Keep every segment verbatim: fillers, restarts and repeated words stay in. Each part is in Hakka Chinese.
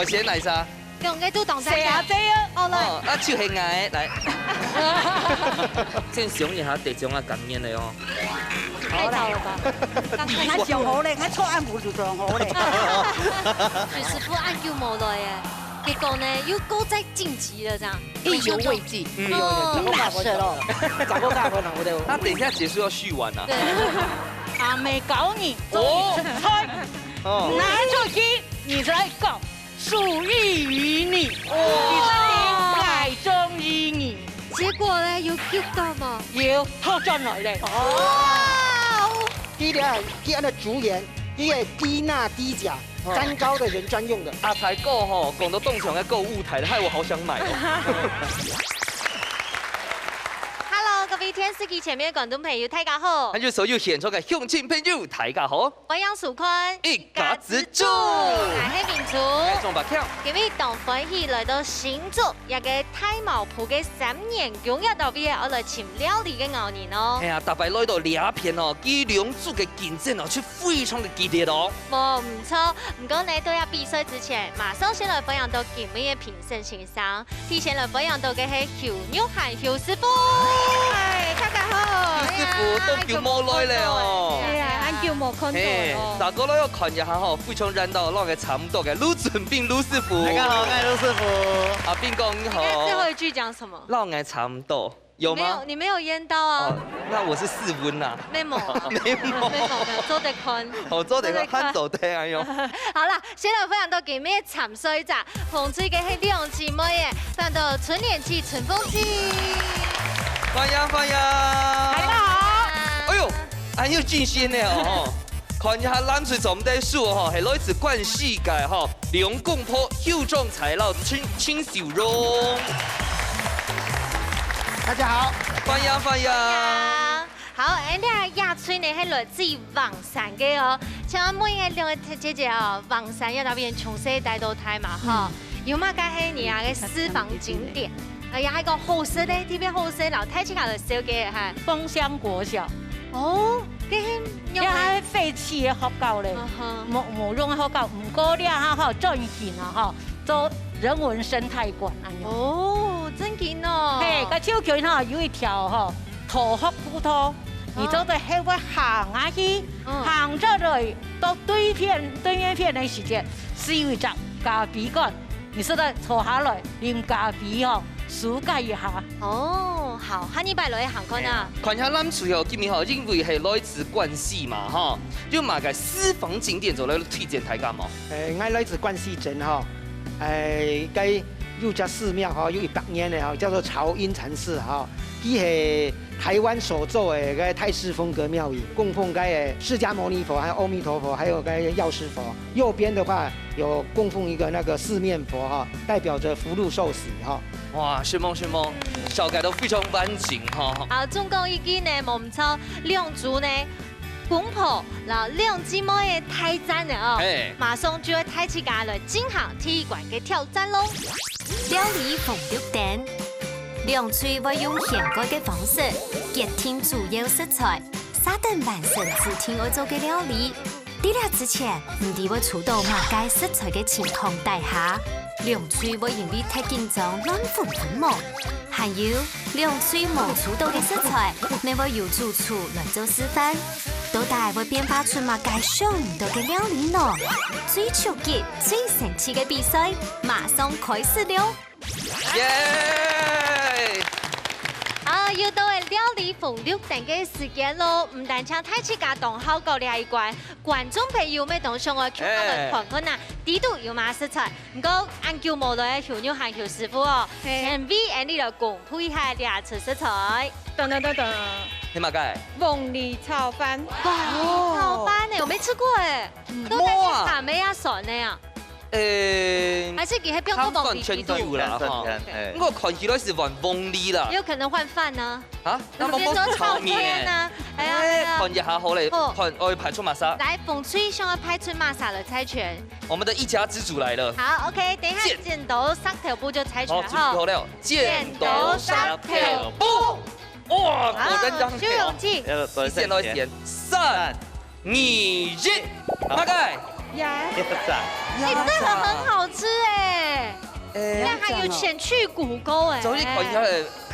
我先來一下。兩個都當三個。誰啊？這個？哦，來。哦，啊，就係𠊎，來。先想一下得獎啊，感言的哦。太早了吧？剛開始。還上好咧，還坐暗晡就上好咧。許師傅恁久無來耶，結果呢，又過再晉級了，這樣。意猶未盡。嗯，哦，那是咯。找過大哥，找過大哥。他等一下結束要續玩啊。對。阿妹教你，哦。哦。拿出去，你來講。 屬於你，哦。你中意，𠊎中意你。結果呢，有救到嗎？有，好轉來咧。哦。佢个，佢个主演，佢个低鈉低钾，哦。三高的人專用的。阿財哥吼，講到當像在購物台了，害我好想買哦。Hello，各位電視機前面的觀眾朋友，大家好。還有所有現場的鄉親朋友，大家好。 歡迎收看《一家之煮》。𠊎係明珠。𠊎係鍾百強。今日當歡喜來到新竹，這個大茅埔个三元宮，這到底係愛來尋料理个𠢕人哦。哎呀，逐擺來到這片哦，佢兩組个競爭哦，就非常个激烈哦。無毋著，毋過呢，到這比賽之前，馬上先來歡迎到今日个評審先生。 提前來歡迎到个係邱玉涵邱師傅。嗨，大家好。邱師傅，哎呀，當久無來了哦。哎呀，恁久無看到了哦。嘿，大家來看一下吼，非常熱鬧，摎𠊎差毋多个盧俊斌盧師傅。大家好，我係盧師傅。阿斌哥你好。你看最後一句講什麼？摎𠊎差毋多，有嗎？你沒有，你沒有噎到啊。哦，那我是室溫吶。沒有啊。沒有。沒有，沒有，做得看。哦，做得看，做得看。還做得，哎喲。好啦， 先來歡迎到今日个參賽者，紅隊个係兩姊妹耶，歡迎到陳年琪、陳鳳琪。歡迎，歡迎。大家好。哎喲，恁有精神呢哦。看一下藍隊做毋得輸哦，係來自關西个吼，兩公婆邱莊才摎陳，陳秀蓉。大家好。歡迎，歡迎。好，恁樣這隊呢係來自於黃 山个哦。請問一下兩位姐姐哦，黃山這搭邊從細待到大嘛吼，嗯。有麼个係你啊个私房景點？哎呀，還有好食个，特別好食，然後大自家來紹介哈。楓香國小。哦，該係用來，這係廢棄个學校咧，嗯哼。無，無用个學校，毋過這下吼轉型啊吼，做人文生態館恁樣。哦，真緊哦。嘿，該附近吼有一條吼， 桃學步道，你做得後尾行下去，嗯。行出來到對片，對面片个時節，係有一隻咖啡館，你做得坐下來啉咖啡哦，舒解一下。哦，好，下禮拜來行看啊。看下藍隊哦，今日吼，因為係來自關西嘛，吼，有麼个私房景點做來推薦大家無？誒，𠊎來自關西鎮吼，誒，該有隻寺廟吼，有一百年个吼，叫做潮音禪寺吼。 佢係台灣首座个該泰式風格廟宇，供奉該个釋迦牟尼佛，還有阿彌陀佛，還有該藥師佛。右邊的話有供奉一個那個四面佛哈，代表著福祿壽喜哈。哇，承蒙承蒙，紹介到非常完整哈。好，總共一句呢，無毋著，兩組呢，公婆摎兩姊妹个大戰了哦。嘿。馬上就愛大自家來進行第一關个挑戰咯。 料理紅綠燈，兩隊會用現改个方式，決定主要食材，續等完成指定愛做个料理。在這之前，毋知會出到麼个食材个情況底下，兩隊會因為忒緊張亂紛紛無？還有，兩隊無出到个食材，乜會由主廚來做示範，到底會變化出麼个想毋到个料理呢？最刺激、最生趣个比賽，馬上開始了！ 耶！啊，又到了料理紅綠燈个時間咯，毋單淨大自家當好搞這一關，觀眾朋友乜當想愛共下來看看啊，欸。底肚有麼个食材。毋過，恁久無來个邱玉涵邱師傅哦，嘿。先為𠊎俚來公布一下這道食材。噔噔噔噔。係麼个？鳳梨炒飯。哇，哦。炒飯呢，我沒吃過哎。嗯。都在那個啥咩啊，蒜的啊？ 欸，還是佢係放到黃梨底肚？湯蒜全都有啦，哈。嘿。毋過看起來係換黃梨啦。有可能換飯呢。啊？那麼變成炒麵。炒麵啊。哎呀，哎，哎呀。看一下好咧，好。看，哦，派出麼儕？來，紅隊想愛派出麼儕來猜拳？我們的一家之煮來了。好，OK，等一下剪刀石頭布就猜拳了哈。好，準備好了，剪刀石頭布。哇，果然這樣。好，秀勇記。一線到一線，三、二、一，好。大概。呀，哎，真的很好吃哎。哎，那還有前去骨沟哎。走，你看一下，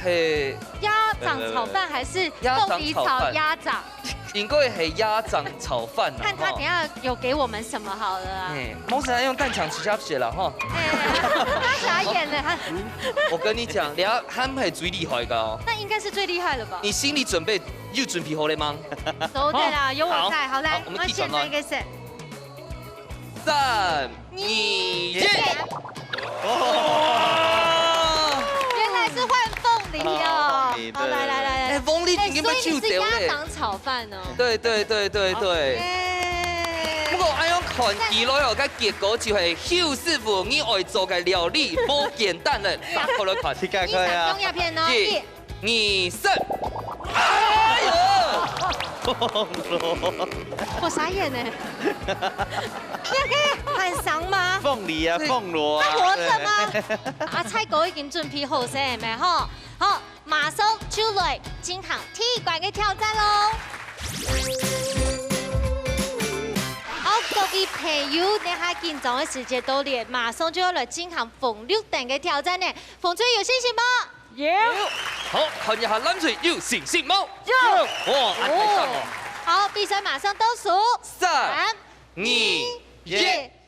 嘿，鴨掌炒飯還是鳳梨炒鴨掌？應該係鴨掌炒飯啦，看他等一下有給我們什麼好了啊。嘿，毋使用蛋腸直接寫了哈。哎，他傻眼了，他。我跟你講，你還係最厲害个哦。那應該是最厲害了吧？你心理準備有準備好了嗎？都對啦，有我在。好，來，好，我們繼續來。我們現在開始。 三、二、一。哇！原來是換鳳梨哦。啊，鳳梨，好，來，來，來，來。哎，鳳梨今天要救掉嘞。哎，所以你是鴨掌炒飯哦。對，對，對，對，對。哎。不過，恁樣看起來哦，該結果就係邱師傅，你愛做个料理無簡單了，打開來看。你想用一片哦，一、一、 二、三。哎呦！我傻眼呢。那可以喊賞嗎？鳳梨啊，對。鳳螺啊，他活着嗎？對。啊，菜哥已經準備好勢了吼。好，馬上就來進行第一關个挑戰咯。好，各位朋友，這下緊張个時節到了，馬上就要來進行紅綠燈个挑戰呢。紅隊有信心無？ 有。好，看一下藍隊有信心無？有。哇，恁大膽哦。好，比賽馬上倒數。三、二、一，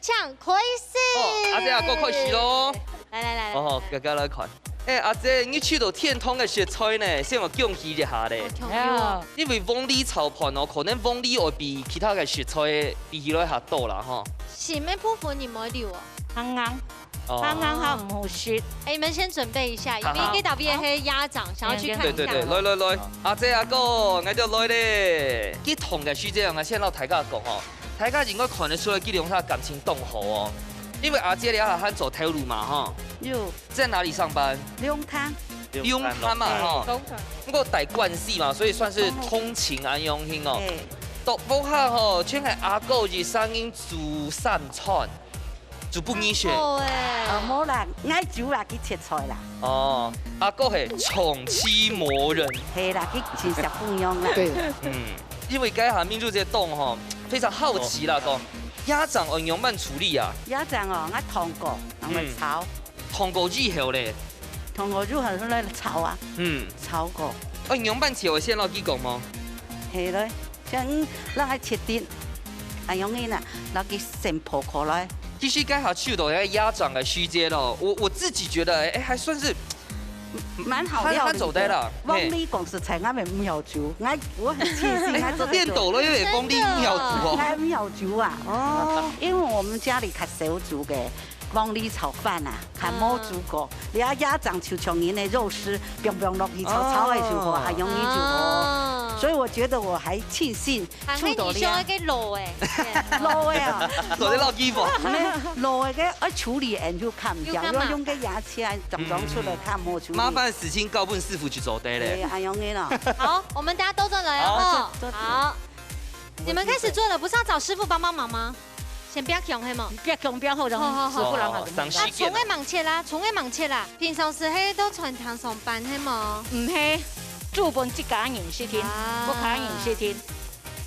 請開始。哦，阿姐阿哥開始咯。來，來，來，來。哦，大家來看。哎，阿姐，你去到天堂个食材呢，先我恭喜一下咧。哦，恭喜哦。因為鳳梨炒飯哦，可能鳳梨會比其他个食材比起來較多啦，吼。心个部分你無留哦。剛剛。 哦。剛剛好毋好食。哎，你們先準備一下，因為這道菜係鴨掌，想要去看一下。對，對，對，來，來，來，阿姐阿哥，𠊎就來咧。這湯个時節，𠊎先摎大家講吼，大家應該看得出來，佢兩儕感情當好哦。因為阿姐你還做頭路嘛，哈。有。在哪裡上班？龍潭。龍潭嘛，哈。哎，龍潭。不過戴關西嘛，所以算是通勤恁樣形哦。哎。到屋下吼，全係阿哥一儕人煮三餐。 煮分你食。好欸。啊，無啦，𠊎煮啦，佢切菜啦。哦，阿哥係長期磨人。係啦，佢真惜分量啦。對。嗯，因為該下明珠姐講吼，非常好奇啦，講鴨掌愛仰般處理啊？鴨掌哦，𠊎燙過，然後炒。嗯。燙過以後咧？燙過以後來炒啊。嗯。炒過。哦，仰般切，𠊎先摎佢講無？係咧。 像，嗯，讓佢切丁，啊，用个呢，摎佢先破開來。其實該下去到該鴨掌个時節咯，我，我自己覺得，哎，還算是蠻好料理的。還，還做得啦，嘿。鳳梨講實在，𠊎也毋曉煮，𠊎，我很慶幸，𠊎做得做。哎，顛倒了，因為鳳梨毋曉煮哦。真的。𠊎毋曉煮啊。哦。因為我們家裡較少煮个。 鳳梨炒飯啊，還無煮過。嗯。你愛鴨掌就像人个肉絲，放放落去炒炒个就好，哦。還容易就好。哦。所以我覺得我還慶幸，還係你想該个老个。老个啊。做得落去無？老个个愛處理，俺就看毋掉，又看嘛。要用个牙籤裝裝出來，嗯。看無處理。麻煩事情交分師傅去做得咧。對，恁樣个咯。好，我們等下倒轉來哦。好，吼。做，做。好。你們開始做了，不是要找師傅幫幫忙嗎？ 先別講係無？別講，別好，好，好，好。師傅人啊。哦，省時間啊。啊，蔥个吂切啦，蔥个吂切啦。平常時係到餐廳上班係無？毋係，煮分自家人食定，啊。屋下人食定。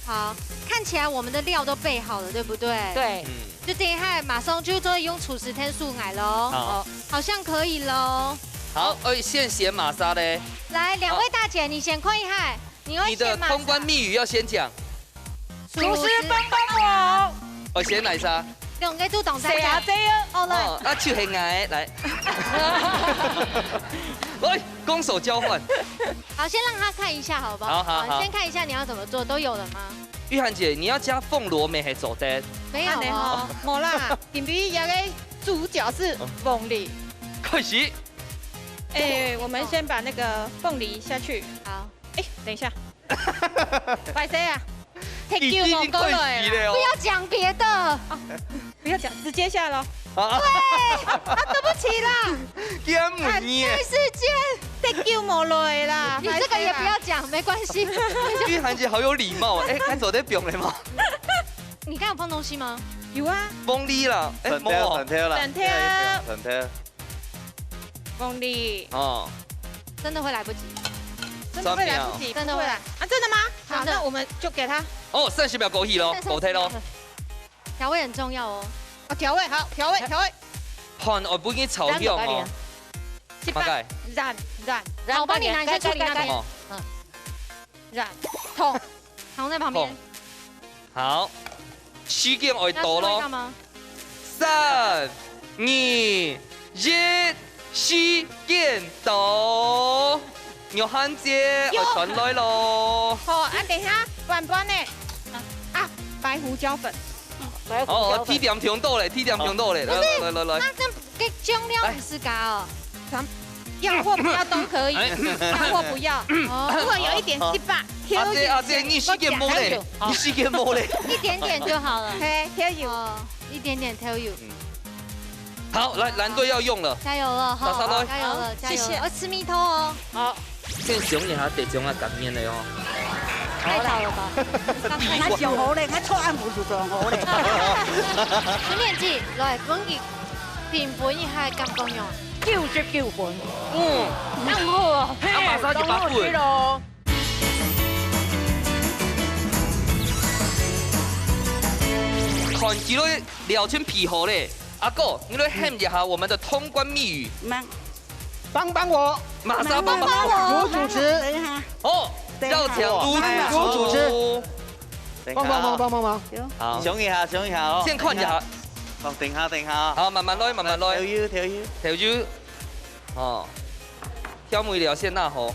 好，看起來我們的料都備好了，對不對？對。嗯。就等一下，馬上就做用廚師天數來咯。好。好，好像可以咯。好，哎，先選麼儕咧？來，兩位大姐，好。你先看一下。 你會選麼儕？你的通關密語要先講。廚師幫幫我。哦，選哪儕？兩個都當在。誰啊，這樣？哦，來。哦，啊，就係𠊎，來。來，攻守交換。好，先讓他看一下，好不好？好，好，好。先看一下你要怎麼做，都有了嗎？玉涵姐，你要加鳳螺梅還做得？沒有哦。按呢哦。無啦，今晡日个主角是鳳梨。開始。哎，我們先把那個鳳梨下去。好。 哎，等一下。歹勢啊，忒久無過來了。已經開始了哦。不要講別的。哦，不要講，直接下咯。啊。對，啊，對不起啦。竟然問你耶。啊，對世界，忒久無來啦，你這個也不要講，沒關係。玉涵姐好有禮貌，哎，看手在表了嗎？你剛有放東西嗎？有啊。鳳梨啦，哎，等一下，無哦。等一下啦。等一下。等一下。 鳳梨。哦。真的會來不及。真的會來不及，三秒。真的會。不會啦。啊，真的嗎？好，真的。那我們就給他。哦，三十秒過去咯，三十秒。過忒咯。調味很重要哦。啊，調味好，調味，調味。飯愛分佢炒香哦。這把，麼个？染，染，好，幫你拿一下助理那邊。哦。染，桶，桶在旁邊。桶。好，時間愛到咯。要出來幹嘛？三、二、一，時間到。玉涵姐，愛轉來咯。好，啊，等一下，換換呢。啊，白胡椒粉。哦，哦，提點聽到咧，提點聽到咧，來來來來來。那這樣 這醬料毋使加哦。咱要或不要都可以，哎。要或不要。哦。如果有一點失敗，挑一點。阿姐，阿姐，你時間無咧，好。你時間無咧。一點點就好了。嘿，挑油。哦，一點點挑油。嗯。好，來，藍隊要用了。加油了哈，打沙包。加油了，加油了。謝謝。要吃蜜桃哦。好。 先想一下得獎个感言了哦。太早了吧？剛開始。𠊎想好咧，𠊎錯暗晡就想好咧。陳年姐，來，分佢評分一下，感覺樣？九十九分。嗯。當好啊。嘿，啊，馬上就八分。當好食咯。看起來了全皮好咧。阿哥，你來喊一下我們的通關密語。嗯。 幫幫我，馬上幫幫我。幫幫我。盧主持。等一下。哦，等一下。要請盧主持。幫幫我。等一下啊。幫幫忙，幫幫忙。有。好。想一下，想一下哦。先看一下。哦，等一下，等一下啊。好，慢慢來，慢慢來。調油，調油。調油。哦。調味料先拿好。嗯，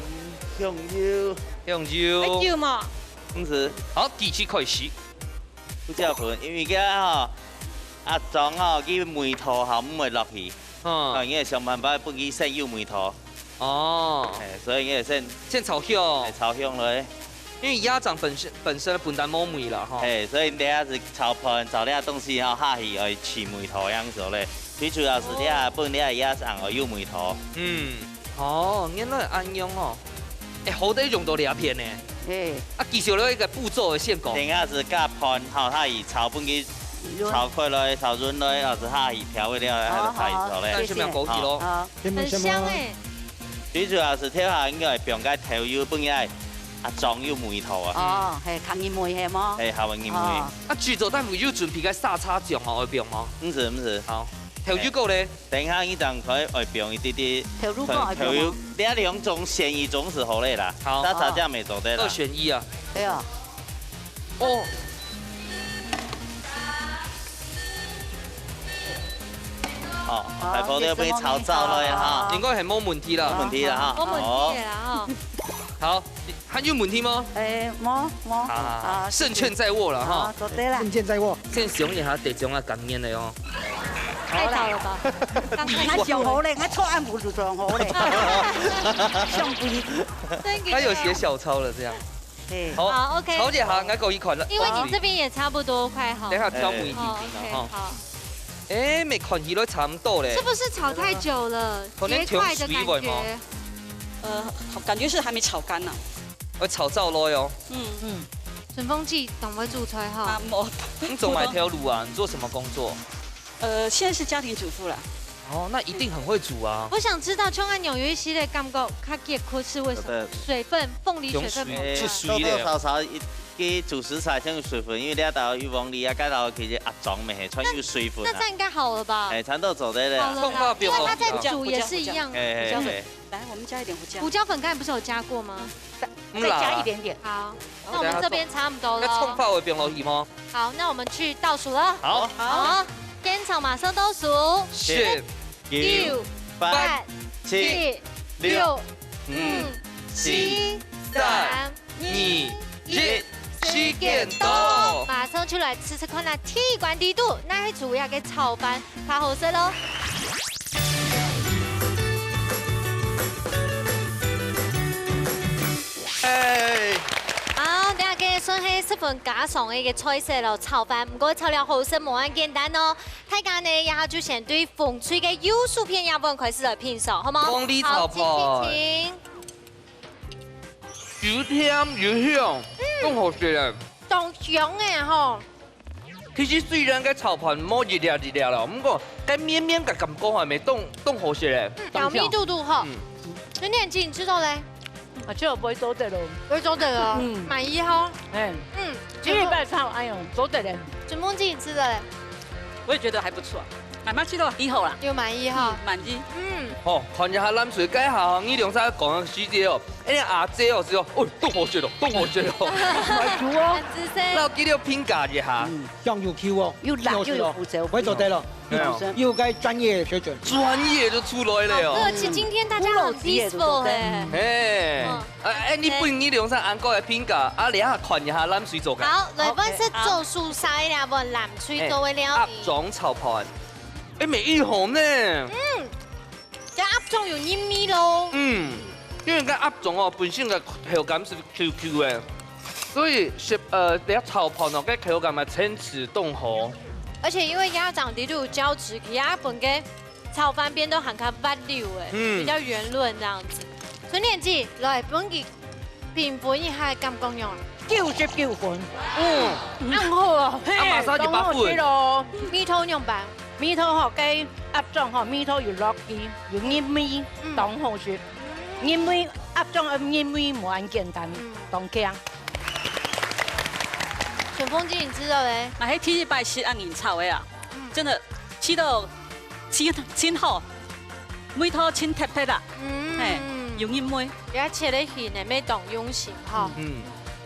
香油。香油。愛油無？毋係。好，計時開始。胡椒粉，因為這吼，阿忠吼，佢味道吼，毋會落去。 嗯。啊，你愛想辦法分佢先有味道。哦。嘿，所以你愛先，先炒香。嘿，炒香落去。因為鴨掌本身，本身本來無味啦，吼。嘿，所以你等下係炒飯，炒這東西吼，下去愛起味道樣子咧。最主要係你愛分你个鴨掌愛有味道。嗯。哦，原來恁樣哦。哎，好得用到這片呢。哎。啊，其實有一個步驟的先講。等下係加飯，吼，下去炒，分佢炒開來，炒軟來，啊，係下去調味料，還係下去炒咧。好，好，謝謝。但是沒有枸杞咯。好。 很香欸。最主要係頭下應該放个豆油，本來啊，醬油味道啊。哦，嘿，較入味係無？嘿，較入味。哦。啊，劇組單位有準備个沙茶醬吼，愛放無？毋係，毋係。好，豆油膏咧？等一下，你正可以愛放一滴滴。豆油膏愛放無？豆油，這兩種選一種係好咧啦。好。沙茶醬也做得啦。二選一啊。對哦。 哦。哦，大火就分佢炒燥落去哈。應該係無問題啦。無問題啦哈。無問題啦哈。好，還有問題嗎？哎，無，無。啊，啊，勝券在握了哈。啊，做得啦。勝券在握。先想一下得獎个感言了哦。太早了吧？剛開始。𠊎想好咧，𠊎昨暗晡就想好咧。相比。他有寫小抄了，這樣。 嘿。好，好，OK。曹姐好，𠊎過去看了。因為你這邊也差不多快好。等一下挑每一題啦，哦，OK，哈。好。哎，沒看起來差不多咧。是不是炒太久了？可能結塊的感覺。呃，感覺是還沒炒乾呢。要炒燥了喲。嗯。嗯，順風姐當會煮菜哈。啊，無。你做麼个挑滷啊？你做什麼工作？ 呃，現在是家庭主婦啦。哦，那一定很會煮啊。我想知道像恁樣有一些个感覺較結塊是為什麼？對。水分，鳳梨水分沒有。出水了。多多少少一，佢煮食材先有水分，因為這兜有鳳梨啊，該兜其實鴨掌乜係全有水分啊。那，那這樣應該好了吧？哎，全都做得了。好了啦，蔥花不用了。因為它在煮也是一樣。哎，哎，哎。 來，我們加一點胡椒。胡椒粉剛才不是有加過嗎？再，嗯啦。再加一點點。好，那我們這邊差不多了。該蔥花會放落去嗎？好，那我們去倒數了。好。好，現場馬上倒數。十、九、八、七、六、五、四、三、二、一，時間到。馬上就來試試看啊，第一關底肚，哪一組个炒飯較好食咯？ 哎。好，這個算係十分家常个一個菜色咯，炒飯。毋過炒了好食無恁簡單哦。大家呢，這下就先對紅隊个右手片這碗開始來品嚐，好無？鳳梨炒飯。好，請，請，請。又甜又香，嗯。當好食咧。當香欸吼。 其實雖然該炒飯無一粒一粒咯，毋過該綿綿个感覺還係當，當好食咧。嗯，咬密度度吼。嗯。陳年姐，你食到咧？啊，這個不會做得咯。不會做得咯，嗯。滿意吼。哎。嗯。第一擺炒，哎喲，做得嘞。春風姐，你食了嘞？我也覺得還不錯，還蠻適合。以後啦，有滿意哈。滿意。嗯，好，看一下藍水該下，你兩儕講个時節哦，哎呀，阿姐哦，是哦，哦，當好食哦，當好食哦。買球哦，很資深。那我給你評價一下。嗯，醬油Q哦，又辣又有胡椒，我做得了。沒有。有該專業水準。專業就出來了哦。好客氣，今天大家很peaceful哎。哎。嗯。 啊，哎，你分你兩儕恁高个評價，啊，這下看一下藍水做个。好，來，好，換食做蔬菜啦，換藍水做个料理。哎，鴨掌炒飯，哎，美一紅呢。嗯，這鴨掌有入味咯。嗯，因為該鴨掌哦，本身个口感係Q Q个，所以食，呃，這炒飯哦，該口感嘛，層次當好。而且因為鴨掌裡肚有膠質，其實本身 炒飯變到還較滑溜欸，嗯。比較圓潤這樣子。春蓮姐，來，分佢評分一下，感覺樣啊？九十九分。嗯。恁好哦，嘿，啊，馬上一百分。當好食咯。味道樣般？味道吼，該鴨掌吼，味道有落去，有入味，嗯。當好食。入味，鴨掌个入味無恁簡單，嗯。當強。春風姐，你食了咧？啊，係第一擺食恁樣炒个啊，嗯。真个，食到 真，真好，味道真特別啊。嗯。嘿，有入味。這切个形呢，乜當用心吼。嗯。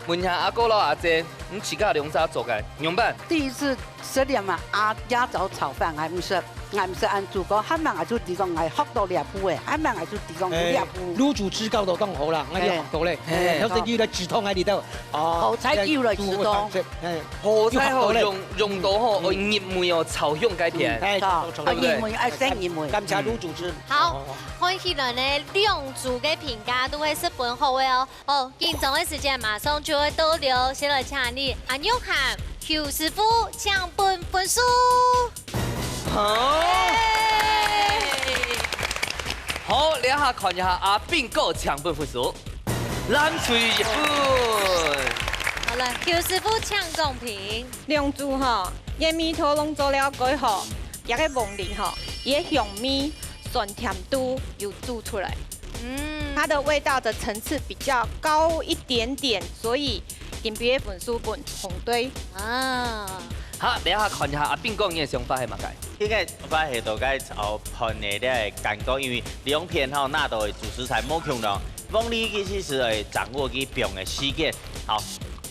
問一下阿哥咯，阿姐，你自家兩儕做个，仰般？第一次食了嘛，啊，鴨掌炒飯，𠊎毋識，𠊎毋識恁煮過，還蠻𠊎就知講𠊎學到這步欸，還蠻𠊎就知講有這步。哎，滷煮汁搞到當好啦，𠊎就學到咧。哎。哎，然後這就來止痛啊，你知道。 哦，好菜就來食到。哎，好菜吼，用，用到吼，嗯。愛入味哦，炒香該片。嗯。哎，啊，對不對？入味，愛先入味。感謝滷煮汁。好，哦。看起來呢，兩組个評價都係十分好个哦。哦，緊張个時間馬上就會到了，先來請你，阿玉和邱師傅請分分數。 好。耶！好，這下看一下阿斌哥請分分數。藍隊一分。好了，邱師傅請公平。兩組吼，這味道攏做了過後，這个黃梨吼，佢个香味、酸甜度有煮出來。嗯。它的味道的層次比較高一點點，所以 今晡日分數分紅隊。啊。好，這下看一下阿斌哥你个想法係麼个？這个想法係到該炒飯个這个感覺，因為兩片吼，拿到个主食材無共樣。黃梨其實係愛掌握佢放个時間，好，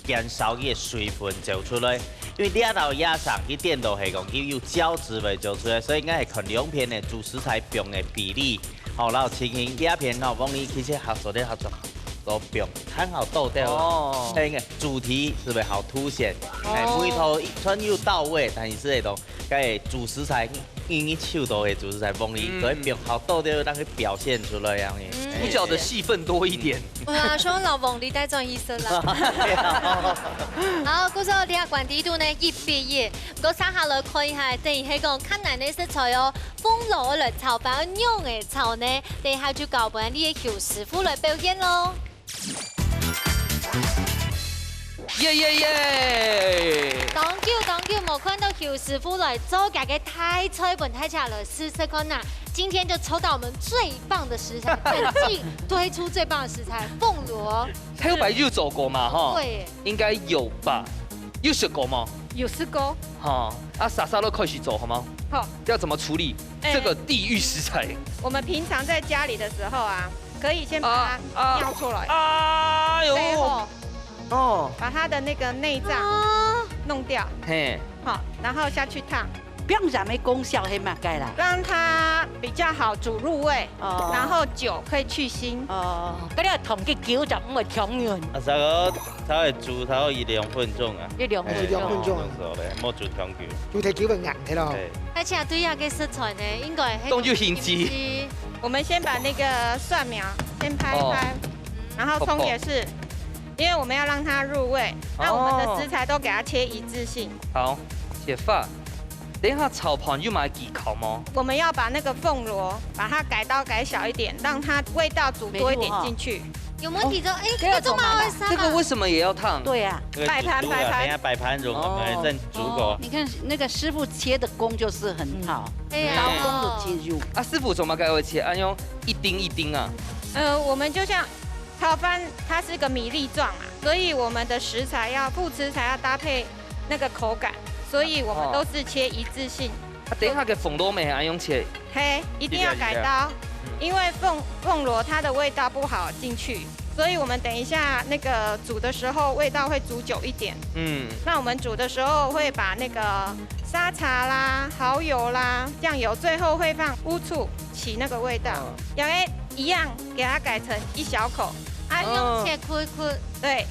減少佢个水分走出來。因為這道野菜佢顛倒係講佢有膠質會走出來，所以應該係看兩片个主食材放个比例。 好，然後情形這片吼，黃梨其實合作个合作，都不用看好多的。哦。哎，你看主題是不是好凸顯？哎，哦。每一頭一穿又到位，但是那種該主食材，因為秋刀的主食材黃梨，嗯。所以不用好多的，讓它表現出來樣子。嗯。哎。主角的戲份多一點。嗯。哇，希望老黃梨帶轉一生啦。好，故所這下關係度呢，一比一。 毋過，接下來看一下，等於係講較難个食材哦。紅蘿蔔來炒飯，愛仰仔炒呢？等一下就交分𠊎俚个邱師傅來表演咯。耶耶耶！當久當久無看到邱師傅來做這个大菜分大家來試食看啊！今天就抽到我們最棒的食材，本季推出最棒的食材，紅蘿蔔。頭擺有做過嘛，吼？對耶。應該有吧？有食過嗎？有食過。 好，啊，煞煞落開始做，好嗎？好。要怎麼處理，哎，這個地獄食材？我們平常在家裡的時候啊，可以先把它，啊，啊，挑出來，啊，哎呦。背後，哦。把它的那個內臟，啊，弄掉。嘿。好，然後下去燙。放鹽个功效係麼个啦？讓它比較好煮入味。 哦。然後酒可以去腥。哦，該你同佢攪就毋會忒軟。啊，差不多，差不多煮差不多一兩分鐘啊。一兩分鐘。哎，一兩分鐘啊。差不多咧，莫煮忒久。就忒久會硬忒咯。對。而且對啊，該食材呢，應該係當有興致。興致。我們先把那個蒜苗先拍一拍，哦。然後蔥也是，因為我們要讓它入味，那我們的食材都給它切一致性。哦。好，切法。 等一下炒飯有麼个技巧嗎？我們要把那個紅蘿蔔，把它改刀改小一點，讓它味道煮多一點進去。有問題就，哎，這個做麼个？這個為什麼也要燙？對啊。這個煮熟了，擺盤，擺盤。等一下擺盤，用我們再煮過。哦。你看那個師傅切的工就是很好，嗯。哎呀。刀工都進入。啊，師傅做麼个會切？啊，用一丁一丁啊？呃，我們就像炒飯它是个米粒狀嘛，所以我們的食材要，副食材要搭配那個口感，所以我們都是切一致性。啊，等一下个紅蘿蔔係恁樣切？嘿，一定要改刀，因為紅，紅蘿它的味道不好進去，所以我們等一下那個煮的時候味道會煮久一點。嗯。那我們煮的時候會把那個沙茶啦、蠔油啦、醬油，最後會放烏醋，起那個味道。嗯。然後一樣給它改成一小口。啊，哦。用切塊塊。對。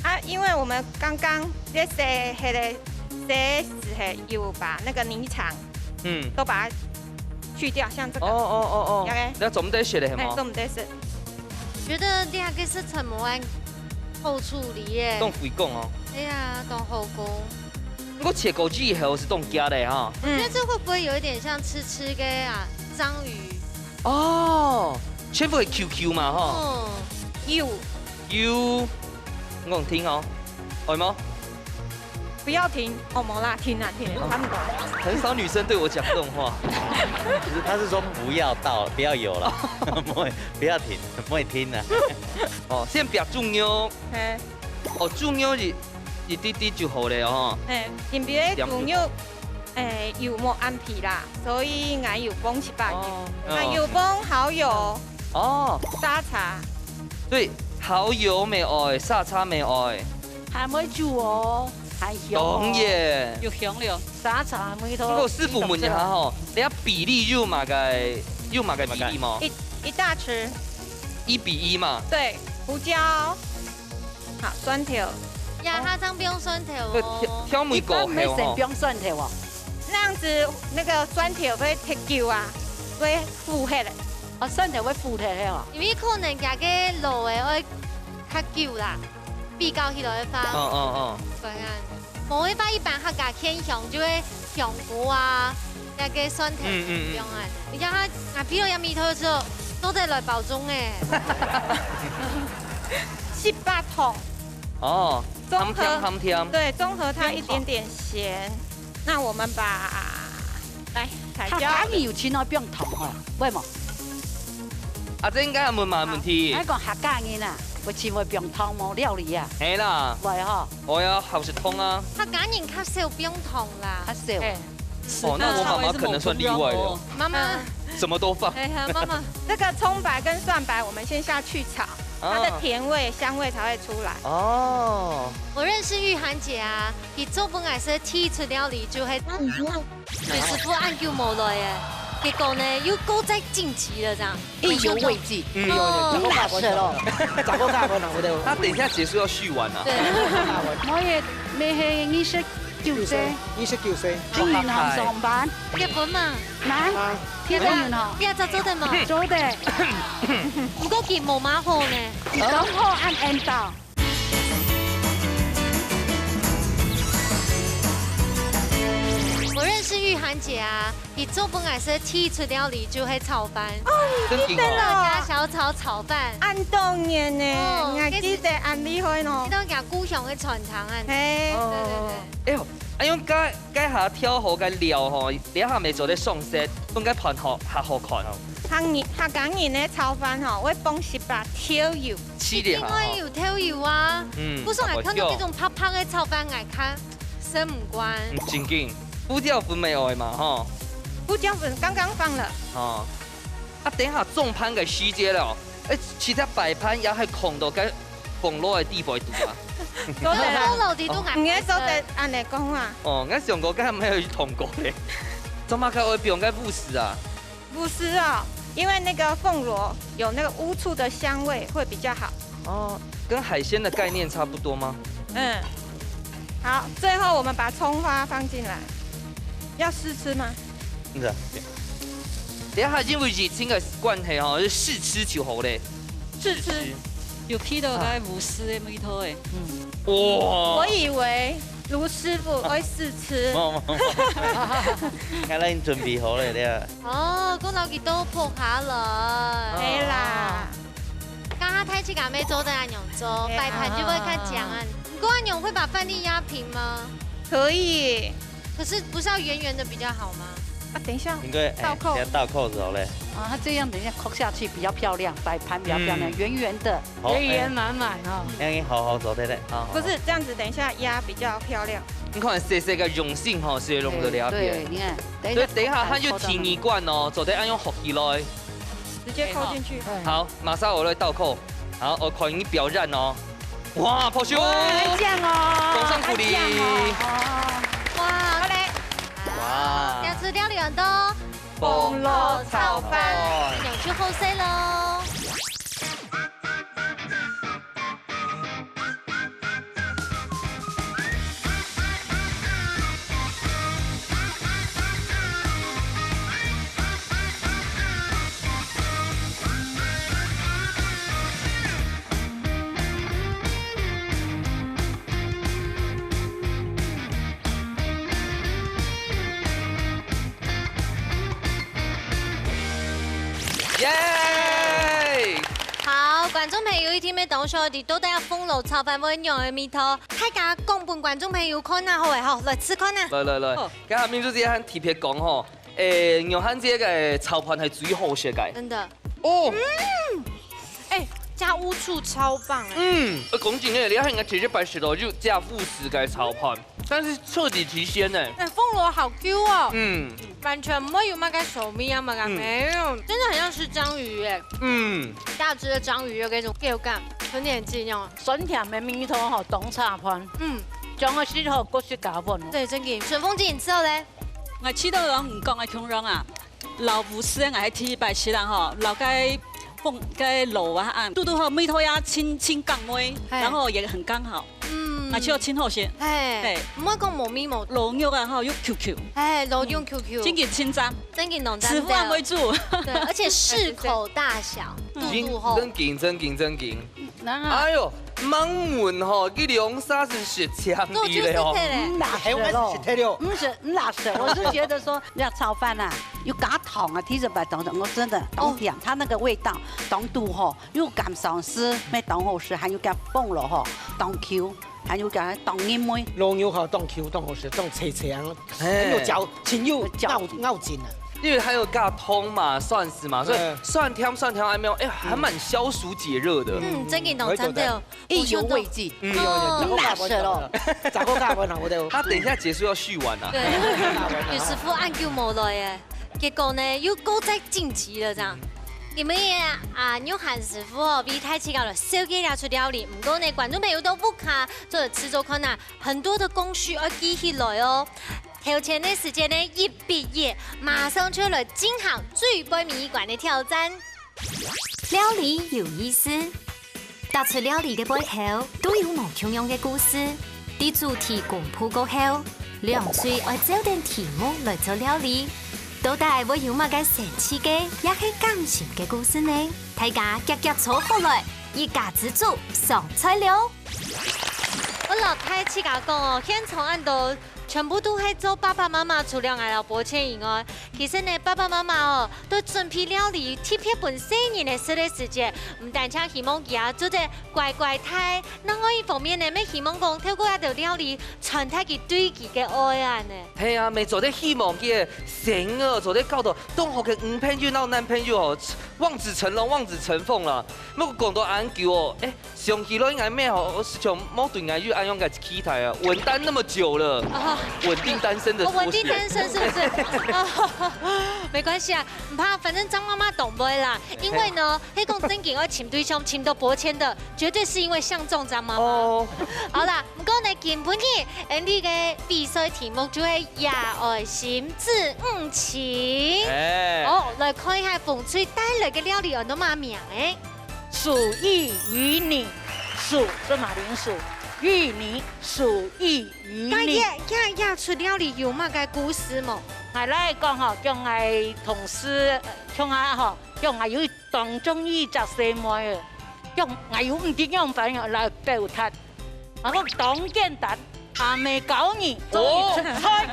啊，因為我們剛剛在洗，那個洗時候有把那個泥腸，嗯。都把它去掉，像這個。哦，哦，哦，哦。OK。該做毋得食个，係無？哎，做毋得食。覺得這個係全部愛後處理耶。當費工哦。哎呀，當費工。不過切過之後係當遽个哈。嗯。那這會不會有一點像吃吃个啊，章魚？ 哦，全部係Q Q嘛，吼。嗯。有。有，我講停哦，會無？不要停，哦，無啦，停啊，停啊，差不多。很少女生對我講這種話。不是，他是說不要倒，不要有了，不會，不要停，不會停啊。哦，先煏豬肉。嘿。哦，豬肉一，一滴滴就好了哦。嘿，先煏豬肉。 誒，油無恁肥啦，所以𠊎有放七八油，哦。還有放蠔油、哦。沙茶。所以蠔油乜愛，沙茶乜愛。還會煮哦，還香哦。當然。有香了，沙茶味道。不過師傅問一下吼，你个比例有麼个，有麼个比例嗎？一，一大匙。一比一嘛。對，胡椒。 好，蒜頭。呀，哦。佢正放蒜頭哦。挑，挑每個一般毋係先放蒜頭哦。那樣子，那個蒜頭會忒久啊，會苦忒个。哦，蒜頭會苦忒个哦。因為可能佢个滷个愛較久啦，比較起來个話。哦，哦，哦。對啊。無个話，一般客家芡香就會香菇啊，那個蒜頭嗯，嗯，嗯。放啊。你看佢，啊，譬如這味道就做得來包粽誒。 十八桶。哦，綜合，鹹甜，鹹甜。對，綜合它一點點鹹。那我們把，來，彩椒。客家人有盡愛放糖哦，會無？啊，這應該問麼問題？啊，𠊎講客家人啊，有盡愛放糖無料理啊？係啦。會吼。會啊，好食通啊。客家人較少放糖啦。較少。嘿。 哦，那我媽媽可能算例外了。媽媽。什麼都放。哎呀，媽媽。這個蔥白跟蒜白，我們先下去炒，它的甜味、香味才會出來。哦。我認識玉涵姐啊，佢做分𠊎食第一出料理就係，佢師傅恁久無來誒，結果呢，又過再晉級了這樣。 意猶未盡。嗯，有，有，哦。有。那等一下結束要續碗啊。對。𠊎个妹係二十九歲。二十九歲。今年能上班。結婚嘛？能。啊。聽講有呢。你也做得嘛？做得。毋過佢無麼好呢。當好恁緣投。 我認識玉涵姐啊，佢做分𠊎食第一出料理就係炒飯。哦，你記得了。客家小炒炒飯。恁多年呢，哦，𠊎記得恁厲害呢。這都人家故鄉个傳承啊。嘿。對對對。哎喲，哎喲，該，該下挑好个料吼，這下乜做得上色，分該盤好，較好看。客人，客家人个炒飯吼，會放十八豆油。 一定愛有豆油啊。嗯。毋過𠊎看到這種白白个炒飯，𠊎較食毋慣。嗯，正經。胡椒粉乜愛嘛，吼。胡椒粉剛剛放了。哦。啊，等一下裝盤个時節了，哎，其實擺盤也還囥到該紅爐个底背肚啊。做得啊。紅爐底肚𠊎毋係做得恁樣講啊。哦，𠊎想講，剛才沒有去捅過嘞。做麼个會放該烏絲啊？ 不是哦，因為那個紅蘿有那個烏醋的香味，會比較好。哦，跟海鮮的概念差不多嗎？嗯，好，最後我們把蔥花放進來，要試吃嗎？是啊。等一下，因為疫情的關係哦，就試吃就好嘞。試吃。試吃。有鼻到該烏絲个味道誒。嗯。哇！我以為盧師傅會試吃。無，無，無。看來你準備好了，對啊。 哦，講到佢都拍下來。係啦。剛剛太極阿妹做得恁樣做，係啊。擺盤就會較靚啊。毋過恁樣會把飯粒壓平嗎？可以。可是不是要圓圓的比較好嗎？啊，等一下，應該，哎，倒扣。要倒扣子好嘞。啊，它这样等一下扣下去比较漂亮，摆盘比较漂亮，嗯。圆圆的。好，圆圆满满哦。哎，好好做，对对，好，好。不是，这样子等一下压比较漂亮。你看，细细个用心吼，是会弄得了解。对，对，你看，等一下所以等一下它就第二罐哦，做得要用好起来。直接扣进去。哎，好。好，马上我来倒扣。好，我看你表演哦。哇，破晓！哇，还靚哦，送上鼓勵。還靚哦，哦。哇，好嘞。哇。下次料理很多。 紅蘿炒飯，紅蘿炒飯。有趣好勢咯。耶！好，觀眾朋友一定會當想，到底紅蘿炒飯會仰般个味道？大家講分觀眾朋友看啊，好誒，好，來試看啊。來來來，好。剛才明珠姐還特別講吼，誒，牛漢姐个炒飯係最好食个。真的。哦。嗯，誒，加烏醋超棒誒。嗯，呃，講真个，你看人家姐姐擺食到就加烏醋个炒飯。 但是徹底提鮮呢。哎，紅蘿好Q哦。嗯。完全毋會有麼个臭味啊，麼个，嗯。沒有，真的很像吃章魚耶。嗯。大隻的章魚有那種口感，很年輕哦。酸甜的味道吼，當合飯。嗯。將个適合各式加飯哦。對，真个。順風姐，你食到咧？𠊎試到攏毋講个共樣啊。 老布斯，𠊎係第一擺食啦吼，老該放該老啊啊，堵堵好味道也清清港味，嘿。然後也很剛好，嗯。啊，就清好些。嘿，嘿。毋會講無味無。老肉啊吼，又Q Q。嘿，老肉Q Q。嗯，真个清淡。真个濃淡。師傅恁會煮。對，而且適口大小，嗯。堵堵好。真个，真个，真个。 哎喲，盲問吼，佢兩儕係食青味咧吼。都就食忒咧。嗯，哪係咯？食忒了。毋係，毋係，我是覺得說，那炒飯啊，有加糖啊，提子白糖，我真的當甜，哦。它那個味道，當堵吼，又減少吃，乜當好食，還有加紅蘿吼，當Q，還有加當入味。老肉吼，當Q，當好食，當脆脆啊，哎。很有嚼，很有咬，咬劲啊。因為還有加糖嘛，蒜絲嘛，所以哎。酸甜酸甜還沒有，哎，還蠻消暑解熱的。嗯，真个當讚的哦。 意猶未盡。嗯。哦。毋係咯。咋个搞法呢？我都。他等一下結束要續碗啊。對，有師傅恁久無來耶，結果呢，又過再晉級了這樣。因為啊，牛漢師傅哦，為大自家來紹介這出料理，毋過呢，觀眾朋友到屋下做得試做看啊，很多的工序要記起來哦。頭前的時間呢，一比一，馬上就來進行最尾一關的挑戰。 料理有意思，逐出料理个背後都有無共樣个故事。在主題公布過後，兩隊愛照等題目來做料理，到底會有麼个神奇个，也係感人个故事呢？大家遽遽坐好來，一家之煮上菜了！𠊎摎大自家講哦，現場恁多 全部都係做爸爸媽媽，除了𠊎摎寶千以外，其實呢，爸爸媽媽哦，對準備料理特別分細人仔食个時節，毋單淨希望佢啊做得乖乖大，另外一方面呢，乜希望講透過這道料理傳達佢對佢个愛恁呢。係啊，乜做得希望佢个細人仔做得交到當好个女朋友摎男朋友哦，望子成龍，望子成鳳啦。毋過講到恁久哦，誒， 想起來𠊎乜吼，我時常無對𠊎有恁樣个期待啊，穩單那麼久了，哦。穩定單身的縮寫。哦，穩定單身是不是？哦，沒關係啊，毋怕，反正張媽媽當會啦。因為呢，嘿。該講正經愛尋對象，尋到寶千的，絕對是因為相中張媽媽。哦。好啦，毋過呢，今晡日，𠊎俚个比賽題目就係野外心智五題。哎。哦，來看一下紅隊帶來个料理安到麼个名誒。 屬於你，屬是馬鈴薯，於你，屬於於你。該這，這，這出料理有麼个故事無？𠊎來講吼，像𠊎同事，呃，像啊吼，像𠊎有當中意隻細妹仔，像𠊎又毋知仰般來表達。𠊎講當簡單，阿姆教你做一出菜，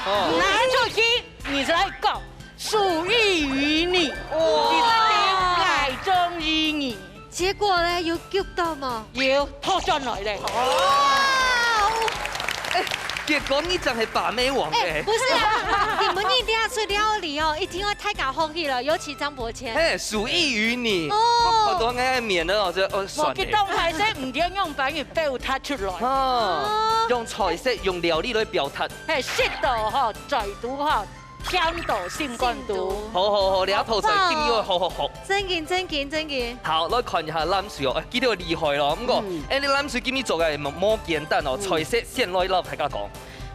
哦。拿出去，你來講。 屬於於你，哦。你一定愛中意你。結果呢，有救到嗎？有，討轉來咧。哦。哎，結果你正係把妹王哎，哎。不是啊，你們一定要出料理哦，一定要大家好去了，尤其張伯謙。嘿，屬意於你。哦。我看到𠊎面了哦，這，哦，無，算了。佢當歹勢，毋知用白語表達出來。哦，哦。用菜色、用料理來表達。嘿，食到吼，嘴肚吼，甜到心肝肚。心肚。好好好，你頭先今日好好好。真緊，真緊，真緊。好，來看一下藍水哦，哎，佢都厲害咯。毋過，嗯。哎，你藍水今日做个無，無簡單哦，嗯。菜色先來摎大家講。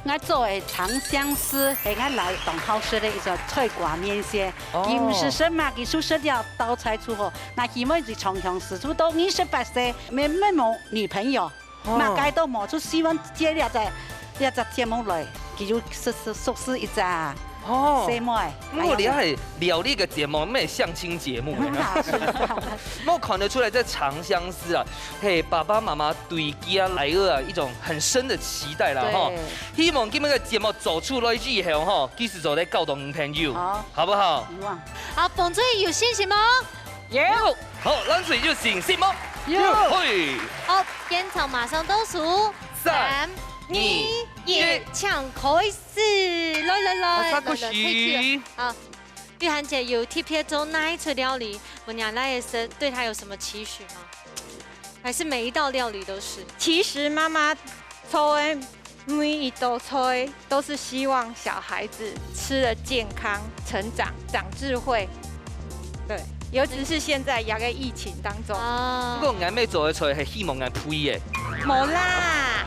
𠊎做个長相思，係𠊎倈當好食个一種菜瓜麵線。哦。佢毋使食嘛，佢就食了到菜就好。𠊎希望佢長相思，就到二十八歲，乜，乜無女朋友，哦。麼个都無，就希望借這隻，這隻節目來，佢就熟，熟，熟識一隻哦。細妹。毋過你還尞這个節目，乜相親節目呢。啊，是啊。我看得出來，這長相思啊，嘿，爸爸媽媽對佢啊來个啊一種很深的期待啦，對。吼。 希望今日个節目做出來以後吼，繼續做得交到女朋友，好。好不好？希望。好，紅隊有信心無？有。好，藍隊有信心無？有。嘿。好，現場馬上倒數，三、三、二、二、一，一。請開始！來來來，啊，來來，開始。好，玉涵姐有特別做哪一出料理，分若倈仔食，對她有什麼期許嗎？還是每一道料理都是？其實媽媽做个 每一道菜都是希望小孩子吃得健康、成長、長智慧。對，尤其是現在這個疫情當中。啊。毋過𠊎姆做个菜係希望𠊎配个。無啦。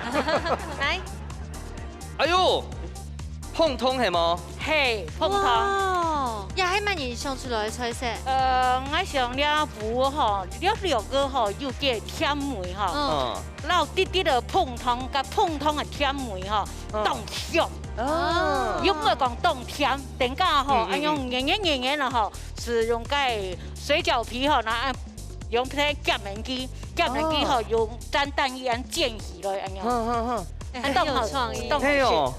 來。哎喲，膨湯係無？嘿，膨湯。哇，這係麼人想出來个菜色？呃，𠊎想這朆吼，這六個吼，有个甜味吼。嗯。嗯。 摎滴滴个膨湯，佮膨湯个甜味吼，嗯。當香。哦。又毋會講當甜，等下吼，嗯，嗯，恁樣黏黏黏黏个吼，係用該水餃皮吼，拿，用該夾麵機，夾麵機吼，哦。用煎蛋一樣煎起來，恁樣。好，好，好。哎，很有創意。當好，當好食。係哦。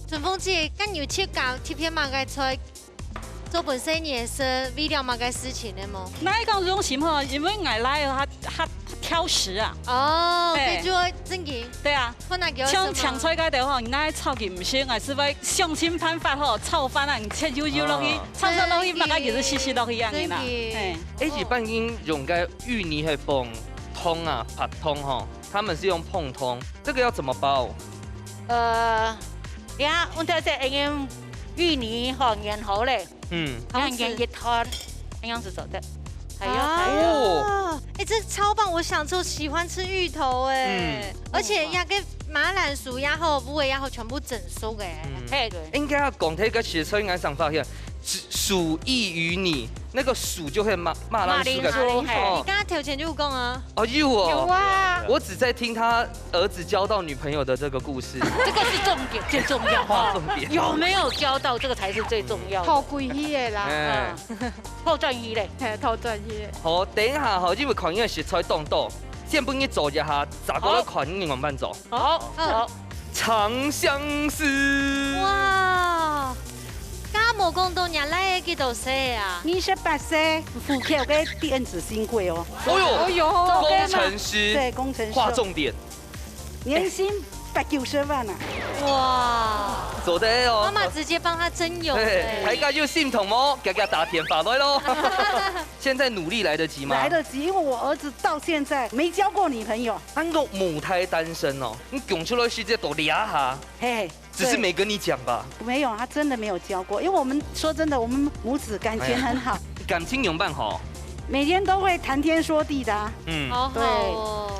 春鳳姐，該你有自家特別麼个菜 做分細人仔食，為了麼个事情呢無？哪會講用心吼？因為𠊎倈仔佢，佢，佢挑食啊。哦，嘿。該就愛正經。對啊。看佢愛食麼个。像青菜該兜吼，你哪會炒佢毋食，𠊎就會想盡辦法吼，炒飯啊，你切幼幼落去，嗯。炒炒落去，正經。麼个佢就食食落去恁樣啦。正經。嘿。哎，一般人用个芋泥係放湯啊，白湯吼，他們是用膨湯，這個要怎麼包？呃，等下，𠊎等先用芋泥吼，研好咧。 嗯。然後你一團，恁樣子做得。還有，啊。還有。哦。哎，這超棒！我小時候喜歡吃芋頭，哎。嗯。而且那個馬鈴薯也好，烏瓜也好，全部蒸熟，哎。嗯。嘿，對。應該要講這個食材，𠊎正發現，屬，屬意於你，那個屬就係馬，馬鈴薯个，馬鈴薯，嘿。哦。你剛剛頭前就有講啊。哦，有哦。有啊。我只在聽他 兒子交到女朋友的這個故事。這個是重點，最重要。畫重點。有沒有交到，這個才是最重要的。討歸去个啦。哎。嗯。討轉去咧。嘿，討轉去个。好，等一下吼，因為看你个食材當多，先分你做一下，再過來看你仰般做。好，好。長相思。哇， 敢無講到若倈仔幾多歲啊？二十八歲，戶口个電子新貴哦。哎喲，哎喲。工程師，對，工程師。畫重點。年薪八九十萬啊。哇。做得哦。媽媽直接幫他徵友，對，哎。大家有心動無？遽遽打電話來咯。現在努力來得及嗎？來得及，因為我兒子到現在沒交過女朋友。恁个母胎單身哦，你講出來時節都這下。嘿， 只是沒跟你講吧？對。沒有，他真的沒有交過，因為我們說真的，我們母子感情很好。哎呀，感情仰般好？每天都會談天說地的啊。嗯。好好哦。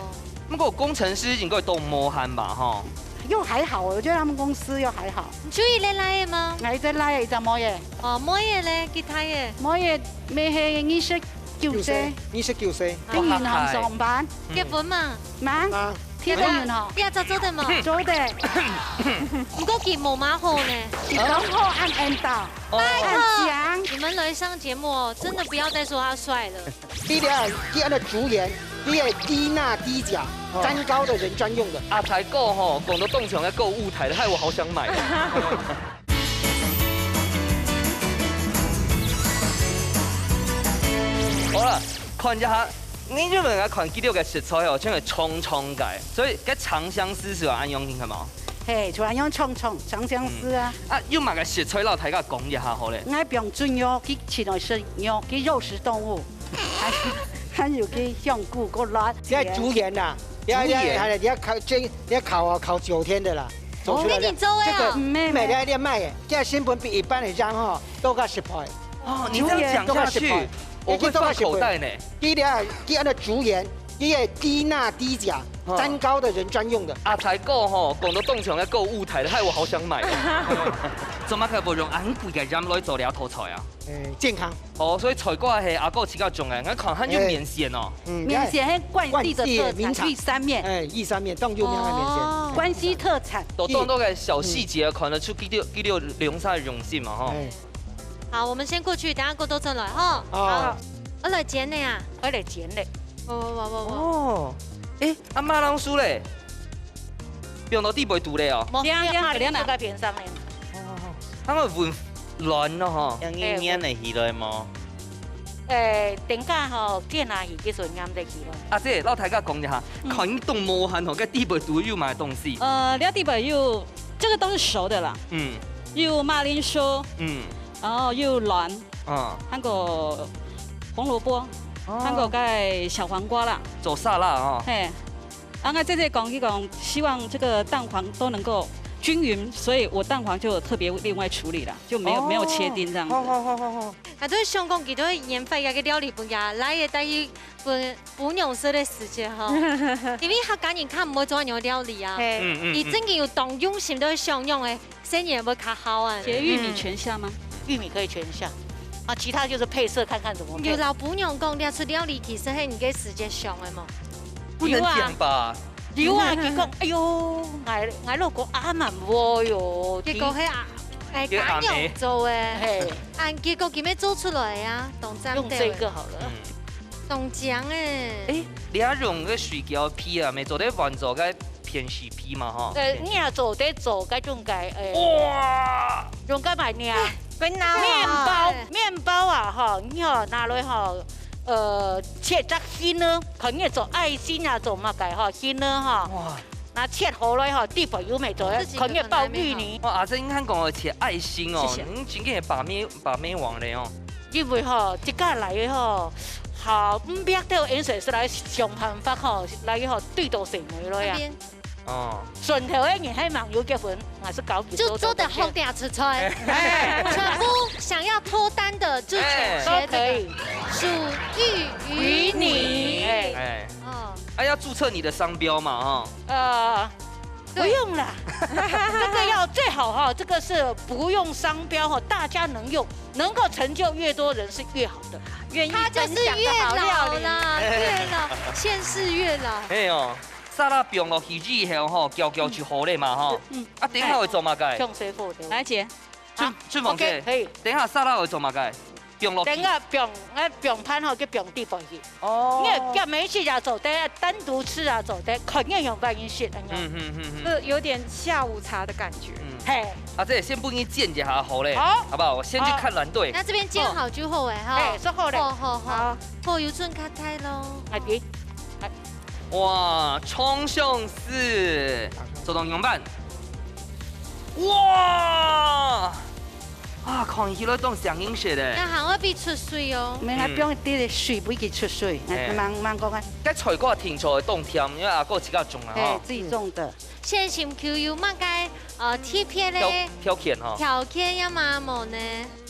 對。不過工程師應該都無閒吧，吼？又還好，我覺得他們公司又還好。你就一個倈仔嗎？哎，一個倈仔，一隻妹仔。哦，妹仔咧，幾大个？妹仔，妹係二十九歲。二十九歲。在銀行上班。嗯。結婚嘛？ 嘛，啊，天天哦。你也做得嘛？做得。毋過佢無麼好呢。佢當好恁緣投，哦。拜託，恁靚。你們來上節目哦，真的不要再說他帥了。你了，你安到主演，你也低鈉低鉀，哦。三高的人專用的。阿財哥吼，講到當像在購物台了，害我好想買。好了， 看一下，你有無看佢兜个食材哦，全係長長个，所以該長相思係恁樣形係無？嘿，就恁樣創創，像這樣子啊。啊，有麼个食材摎大家講一下好咧？𠊎放豬肉，佢盡愛食肉，佢肉食動物，還有，還有佢香菇、个辣。這係豬鹽啦，你要，豬鹽。你要，你要烤，這，你要烤哦，烤九天的啦，做出來的。哦，你做的啊？這個，嗯，沒，沒。你要賣的，這成本比一般的鹽吼，多加十倍。哦，你這樣講下去，豬鹽多加十倍。我會放口袋呢。你這多加十倍。佢這，佢恁樣豬鹽，佢个低鈉低鉀，哦。三高的人專用的。阿財哥吼，講到當場要購物台了，害我好想買。做麼个會用恁貴个鹽來做這道菜啊？誒，健康。哦，所以菜瓜係阿哥自家種个，𠊎看還有麵線哦。誒，嗯，麵線係關西的特產，關西的名產。義山麵。誒，義山麵，當有名的麵線。哦。關西特產。都當多个小細節，看得出佢兜，佢兜兩儕用心嘛吼。誒。好，我們先過去，等下過多轉來吼。哦。好，我來煎了啊。我來煎了。哇哇哇哇哇。哦，誒，啊，馬鈴薯咧？放到底背肚咧哦。無，對啊，對啊，放，放在邊上咧。哦，哦，哦。佢會溫暖咯吼。像硬硬个起來無？誒，等下吼，煎下去，其實黏得起來。啊，這，摎大家講一下，嗯。看你當無閒吼，該底背肚有麼个東西？呃，這底背有，這個都是熟的啦。嗯。有馬鈴薯，嗯。然後有卵，嗯。還有紅蘿蔔，哦。還有該小黃瓜啦。做沙拉哦。嘿。 啊，𠊎姐姐講，佢講希望這個蛋黃都能夠均勻，所以我蛋黃就特別另外處理了，就沒有，哦。沒有切丁這樣子。好，好，好，好，好。啊，都想講佢都研發一個料理分佢，來也帶去分餔娘食个時節吼。因為客家人較毋會做恁樣料理啊。嘿。嗯，嗯，嗯。佢真个有當用心，都會想用个。 生意會較好啊。切玉米全下嗎？嗯。玉米可以全下，啊，其他就是配色看看怎麼配。有摎餔娘講，這出料理其實係你个時節想个無？不能講吧？有啊，有啊，佢講，哎喲，𠊎，𠊎老公恁慢會喲，結果係啊，哎，佢阿姆。家娘做个，嘿，啊，結果今日做出來啊，當讚个。用這個好了。嗯。當靚欸。欸，你愛用个水餃皮啊，乜做得換做个 偏西皮嘛吼。呃，你也做得做該種个，呃，哇！用該麼个啊？哎，滾腦啊！麵包，哎。麵包啊，吼，你吼拿來吼，呃，切隻心呢，可能做愛心啊，做麼个吼，心呢吼，哇。拿切好來吼，底背有乜做，自己可能包玉米。哇，阿珍，你看講切愛心哦，謝謝。你真个把妹，把妹王了哦。因為吼，這個來个吼，好，毋必到顏色是來想辦法吼，來吼，對到誰來啊？那邊。 哦。順頭个人還吂有結婚，還係搞幾多就做得好點出菜。哎。全部想要脫單的，就請學這個。哎。都可以。屬於於你。哎。哎。哦。啊，要註冊你的商標嘛，哈。呃，對。不用啦，這個要最好哈，這個是不用商標哈，大家能用，能夠成就越多人是越好的。願意分享的好料理。他就是月老啦，月老，現世月老。哎喲。 沙拉放落去以後吼，攪攪就好了嘛吼。嗯。啊，等下會做麼个？哎，放水火的。來，姐。春，啊，春鳳姐，OK，可以。等下沙拉會做麼个？放落去。等下放，哎，放盤吼，就放底背去。哦。你夾一息也做得，單獨食也做得，肯定用飯一息，恁樣。嗯，嗯，嗯，嗯。這有點下午茶的感覺。嗯。嘿。啊，這先分你煎一下好了，好。好不好？我先去看藍隊。好。那這邊煎好之後，哎，哈。哎，說好了。好，好，好。好。哦，有準較大咯。哎，對。哎。 哇，長相思，做到仰般？哇！啊，看起來當相應色咧。那還會分出水哦。毋係，嗯。還放一滴水分佢出水，哎。慢慢講啊。該菜瓜定著會當甜，因為阿哥自家種啊，哎，吼。自己種的。嗯。先尋求有麼个，呃，特別个條，條件吼。條件要嗎？無呢？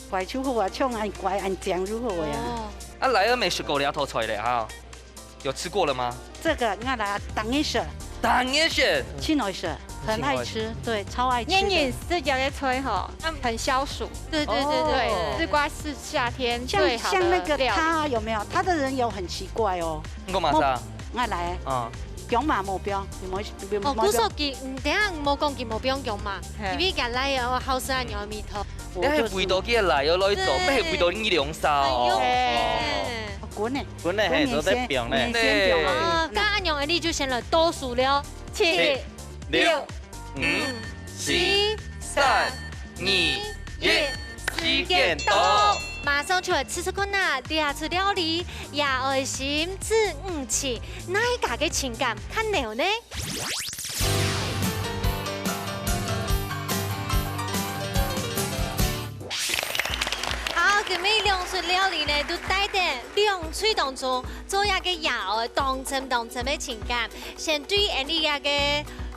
乖就好啊，像恁乖恁靚就好呀。哦。啊，來仔乜食過這道菜咧，哈？ 有吃過了嗎？這個𠊎來當然食。當然食。盡愛食，很愛吃，盡愛吃。對，超愛吃的。年年食這個菜吼，嗯。很消暑。對，對，對，對，哦。對。西瓜是夏天最好的料理。像，像那個他有沒有？他的人有很奇怪哦。你講麼个啊？𠊎來。嗯。講嘛目標，有沒有，有沒有目標？哦，故所佢，嗯，等下莫講佢目標講嘛，嘿。因為佢來哦，好食恁樣个味道。 你係為著佢來哦，來做，對。毋係為著你兩儕哦。哎喲，哦。哎。滾呢？滾呢，嘿，滾呢，做得放呢。先，先放啊。哦，該恁樣，你就先來倒數了。七、七、六、六、五、五、四、四、三、二、一，時間到。馬上就來試試看啊，這出料理，也愛心之五七，哪一家个情感較濃呢？每兩出料理呢，都帶等兩隊當中做一個爺哀當深當深个情感。先對𠊎俚這個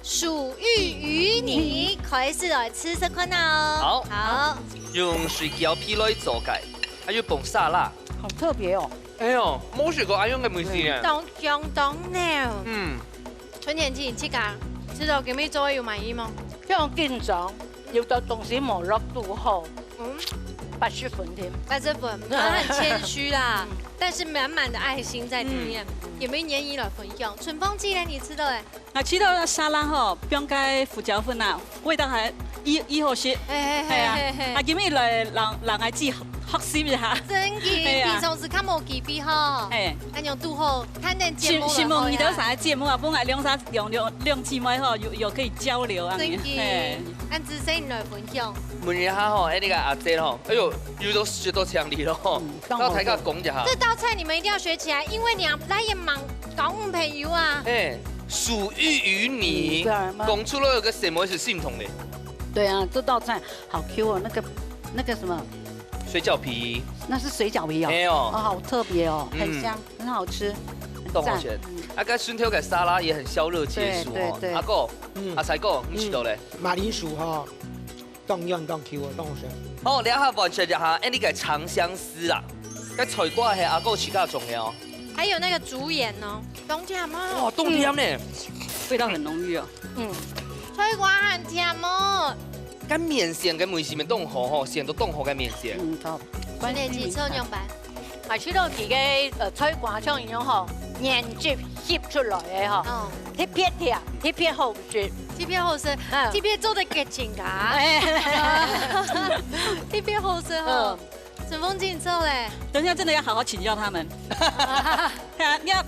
屬於魚泥開始來試食看啊哦。好。好。用水餃皮來做个，還有放沙拉。好特別哦。哎喲，無食過恁樣个味緒呢。當香當濃。嗯。春田姐，你自家食到今晡日做个有滿意嗎？非常緊張，有的東西無落肚好。嗯。八十分添。八十分，他很謙虛啦，但是滿滿的愛心在裡面，也沒願意來分享。春風姐呢，你吃到哎？啊，吃到沙拉吼，放該胡椒粉啊，味道還已，已好食。哎哎哎哎哎，啊，今日來讓，讓孩子學習一下。真个，哎呀，平常時較無機會吼。哎，恁樣拄好，看等節目了，心，心目你都啥个節目啊？本來兩三兩兩兩姊妹吼，有，有可以交流啊。真个，哎，恁仔細你來分享。問一下吼，哎，那個阿姐吼，哎喲，有都食到強烈咯吼，嗯，然後大家講一下。這道菜你們一定要學起來，因為你要來也忙搞女朋友啊。哎，屬於魚泥，嗯，對啊，講出來有個什麼是心痛的？對啊，這道菜好 Q 哦，那個，那個什麼，水餃皮。那是水餃皮哦。沒有。哦，好特別哦，很香，很好吃，很讚。當好食。嗯。啊，該順頭个沙拉也很消熱解暑哦。對，對，對。阿哥，嗯。阿財哥，你食到咧？馬鈴薯吼，當軟當 Q 哦，當好食。好，這下完成一下，哎，你个長相思啊，該菜瓜係阿哥自家種个哦。還有那個竹鹽哦，當甜哦。哇，當甜呢。味道很濃郁哦。嗯，菜瓜很甜哦。該麵線个味緒乜當好吼，選到當好个麵線。嗯，好。春田姐，做仰般？啊，食到佢个，呃，菜瓜像恁樣吼，原汁吸出來个吼，哦。特別甜，特別好食。特別好食，嗯。特別做得結晶啊。哎。特別好食吼。嗯。春風姐做咧。等一下真的要好好請教他們。對啊，你要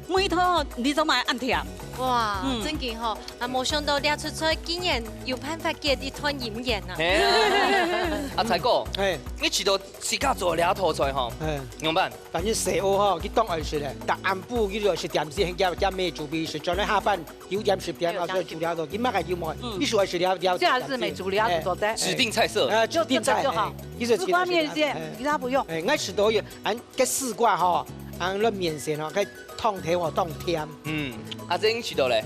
梅頭，你做麼个恁甜？哇，嗯。真个吼，啊，無想到這出菜竟然有辦法結一段姻緣啊。嘿啊。阿財哥，嘿。你試到自家做這道菜吼，嘿。仰般？反正細學吼，佢當愛食咧，逐暗晡佢就愛食點心，佢佢乜煮分佢食，轉來下班九點十點，啊，所以煮了就，佢麼个有無？嗯。佢就愛食了了。這還是沒煮了，哎。做得。指定菜色。哎，指定菜，就這個就好。哎，佢就指定菜。絲瓜麵線，哎。其他不用。哎，𠊎食到有，俺个絲瓜吼，俺个麵線吼，該湯頭吼，當甜。嗯，阿珍食到咧？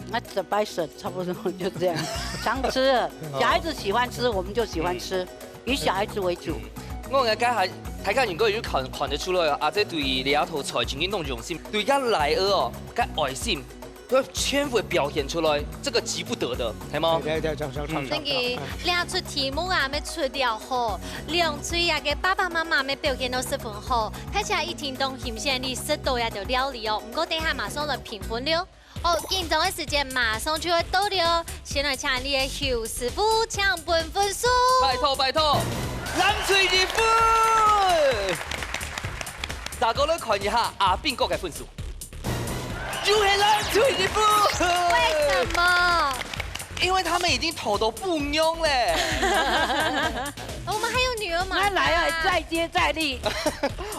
那這擺是差不多就這樣，常吃，小孩子喜歡吃，我們就喜歡吃。 以小孩子為主。嗯。我感覺還，大家應該有看，看得出來哦，阿姐對這道菜真經當用心。對這倈仔哦，个愛心，都全部表現出來，這個急不得的，係無？對，對，對，常，常，常，嗯。常，常。真个，哎。這出題目啊，乜出了吼，兩隊啊个爸爸媽媽乜表現到十分好，大家一定當欣賞你食到這道料理哦。毋過等下馬上來評分了。 哦，緊張个時間馬上就會到了，先來請你个邱師傅請分分數。拜託，拜託，藍隊一分。再過來看一下阿斌哥个分數，又係藍隊一分。為什麼？因為他們已經討到餔娘咧。我們還有女兒嘛。來來啊，再接再厲。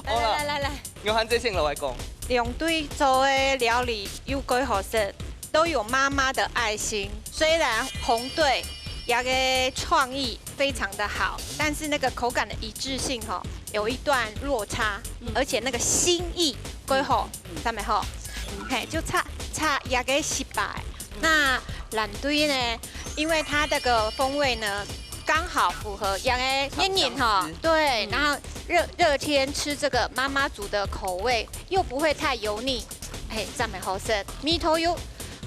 好啦。來來來來。 約翰姐先來講。兩隊做个料理又蓋好食，都有媽媽的愛心。雖然紅隊這個創意非常的好，但是那個口感的一致性吼，有一段落差，嗯。而且那個心意蓋好，嗯。上面吼，嘿，就差，差這個失敗。 那藍隊呢，因為它這個風味呢，剛好符合這個年年哈，長相思。對，嗯。然後熱，熱天吃這個媽媽煮的口味，又不會太油膩，嘿，正會好食。味道又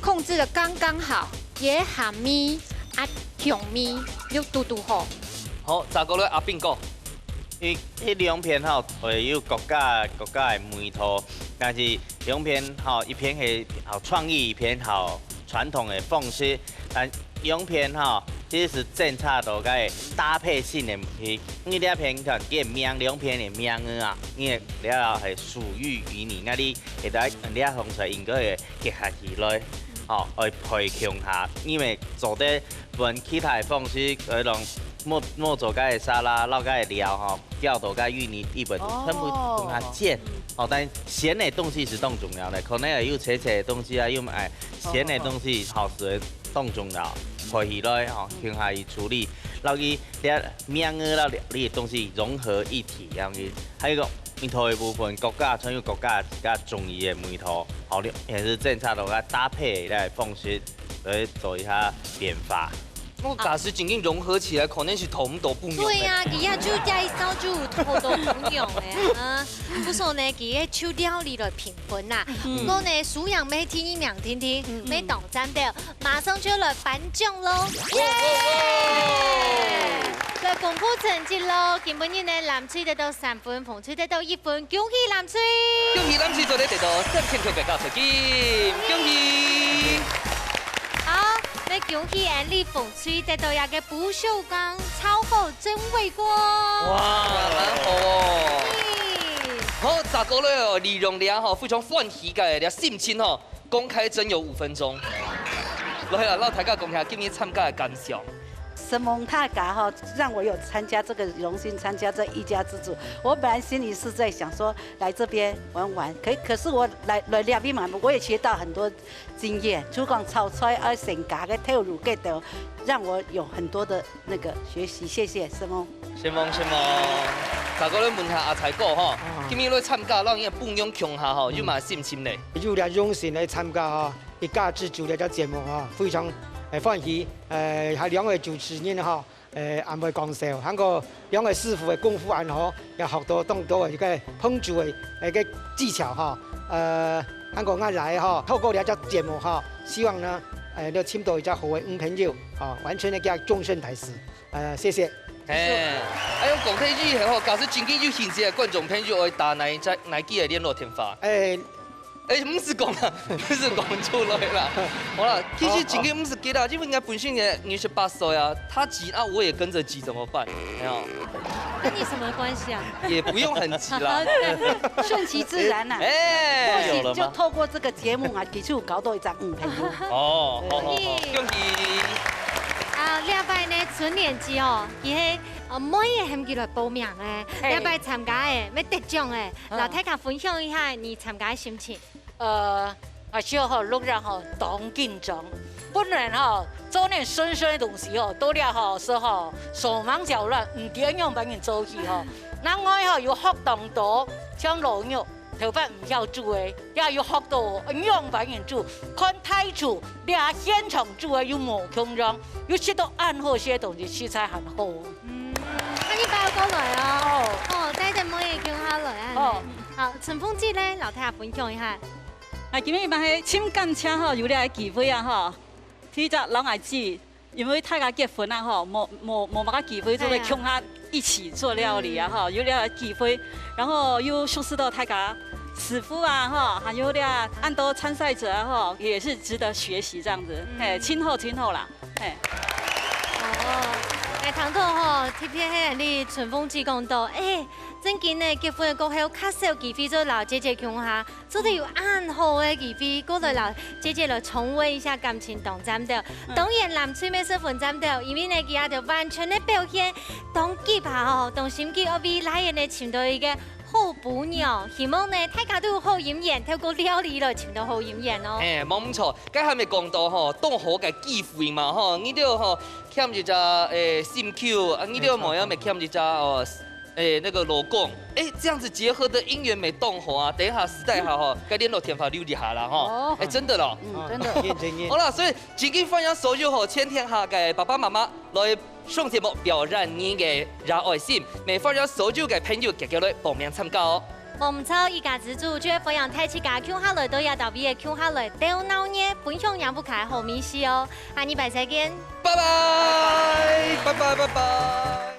控制得剛剛好，也鹹味啊，香味又堵堵好。好，再過來阿斌哥。 佢，佢兩片吼，會有各家，各家个味道，但是兩片吼，一片係好創意，一片好傳統个方式，但兩片吼，其實係爭差到个搭配性个問題。你這片看，佢个名，兩片个名啊，你个了後係屬於於你，該你會在這項菜應該會結合起來，吼，愛配共下，因為做得分其他个方式，愛用莫，莫做个沙拉，落个料吼， 調到个芋泥底部，哦。全部同下煎。嗯。哦，但鹹个東西係當重要个，可能有脆脆个東西啊，又愛鹹个東西，哦。好食个當重要。配起來吼，共下去處理，然後佢這名額啦，料理个東西融合一體，然後佢還有一個味道个部分，各家全有各家自家中意个味道，好，你也是正常个搭配个方式來做一下變化。哦，假使真正融合起來，可能係頭都毋用个。對呀，佢也就加一燒就頭都毋用个啊。不錯呢，佢个就料理來評分啦。嗯。不過呢，輸贏乜第二名定定，嗯，嗯。乜當讚个。 馬上就來頒獎咯！耶！來公布成績咯！今晡日呢，藍隊得到三分，紅隊得到一分，恭喜藍隊！恭喜藍隊做得得到三千塊个加菜金，恭喜！好，來恭喜𠊎俚紅隊得到一個不鏽鋼超厚真味鍋。哇，蠻好哦！係。好，再過來哦，利用這吼非常歡喜个這心情吼， 公開徵友五分鐘。來啊，讓大家講一下今日參加的感想。承蒙大家哈，讓我有參加這個榮幸，參加這一家之煮。我本來心裡是在想說，來這邊玩玩，可，可是我來，來這邊嘛，我也學到很多經驗，就講炒菜啊，選家个豆乳个豆，讓我有很多的 那個學習，謝謝，承蒙。承蒙，承蒙。大家來問下阿財哥吼，啊。今日來參加，摎𠊎等分享共下吼，嗯。有麼个心情呢？有這榮幸來參加吼，一家之煮這隻節目吼，非常，誒，歡喜。誒，還有兩位主持人吼，誒，恁會講笑，還過兩位師傅个功夫恁好，也學到當多个一個烹煮个，誒，个技巧吼。呃，還過𠊎來吼，透過這隻節目吼，希望呢，誒，能尋到一隻好个女朋友，吼，完全个叫終身大事。 呃，謝謝。嘿，哎喲，講到這吼，假使真正有興趣个觀眾朋友，愛打哪一隻，哪一支个聯絡電話？哎。哎，毋使講啦，毋使講出來啦。好啦，其實真正毋使急啦，因為人家本身也二十八歲啊，他急啊，我也跟著急，怎麼辦？沒有。跟你什麼關係啊？也不用很急啦。順其自然啦。哎。或許就透過這個節目啊，其實有交到一隻女朋友。哦，好，好，好，恭喜。 啊，這擺呢，春聯子哦，佢係，呃，妹仔喊佢來報名个，嘿。這擺參加个，愛得獎个，嗯。摎大家分享一下你參加个心情。呃，啊，小學六年吼，當緊張。本來吼，做恁順順个東西吼，到這吼，係吼，手忙腳亂，毋知愛仰般人做起吼。另外吼，又學當多，像老肉， 頭擺毋曉煮个，也有學到仰般人煮，看大廚，這現場煮个又無共樣，又食到恁好食个東西，實在還好。嗯，恁樣包過來哦。哦。哦，帶等妹仔共下來啊。哦。好，春鳳姐呢，摎大家分享一下。啊，今日嘛係盡感謝吼，有這個機會啊吼，第一隻摎𠊎姊 因為大家結婚啊吼，無，無，無麼个機會做得共下一起做料理啊吼，嗯。有這個機會，然後又熟識到大家師傅啊吼，還有這恁多參賽者啊吼，也是值得學習這樣子，嗯。嘿，盡好，盡好啦，嘿。哦，來，聽到吼，特別係你春鳳姐講到，哎，正經呢，結婚過後較少機會做摎姊姊共下 做得有恁好个機會，過來摎姊姊來重溫一下感情當讚个。嗯。當然，藍隊乜十分讚个，因為呢，佢兜完全个表現，當急啊吼，當心急，愛為倈仔呢尋到一個好餔娘。希望呢，大家都有好姻緣，透過料理來尋到好姻緣哦。嘿，無毋著，該下面講到吼，當好个機會嘛吼，你兜吼，欠一隻，誒，心臼，啊，你兜無也無欠一隻，哦， 哎，那個老公，哎，這樣子結合的姻緣無斷好啊。等一下，私底下吼，該聯絡電話留一下啦吼。哦。哎，真的咯。嗯，真的。驗證驗證。好啦，所以真經歡迎所有吼，全天下个爸爸媽媽來上節目表現你个熱愛心，也歡迎所有个朋友遽遽來報名參加哦。無毋著，一家之煮就係歡迎大自家共下來到這搭位个共下來鬥鬧熱，分享仰般个好味緒哦。下禮拜再見。拜拜，拜拜，拜拜。